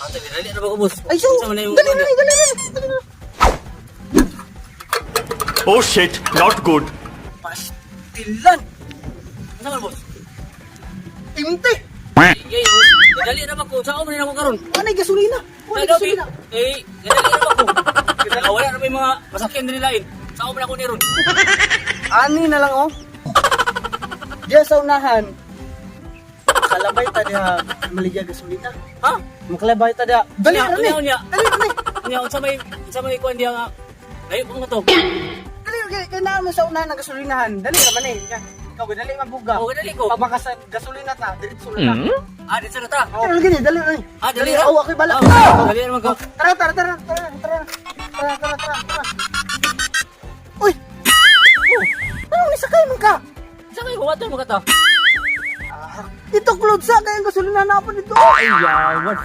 Ate, dali na ba ko, boss? Ay, so, Unsa man na yung- dali na, dali na, dali na. Oh shit, not good. Pastilan! Unsa man, boss? Imte! Yay, oh. Dali na ba ko? Saan man na ako karon? Wala gasolina! Wala Ay, daw, gasolina! eh, dali na ba ko? Ah, wala na may mga masakyan diri lain. Saan man ako ni ron? Ani na lang, oh. Diya sa unahan, makalabay ta diha maligya gasolina. Ha? Makalabay ta diha. Dali Unya, ra ni. unya, unya. Dali ra ni. Unya, unsa may kuan diha nga? Layo ko nga to. Dali ra kay naa mo sa unahan ng gasolinahan. Dali ra man eh. Ikaw dali mabuga. Oh, dali ko. Pag makas gasolina ta, diretso na ta. Ah, dito na ta. Oh, dali dali ra ni. Ah, dali ra. Oh, ako'y bala. Ah, dali ra man ko. Tara, tara, tara, tara, tara. Tara, tara, tara, tara. Uy! Oh, anong nisakay man ka? Sa kay water mo ka ta? Ah, ito clothes sa kaya ang gasolina na pa dito. Ay, yawan.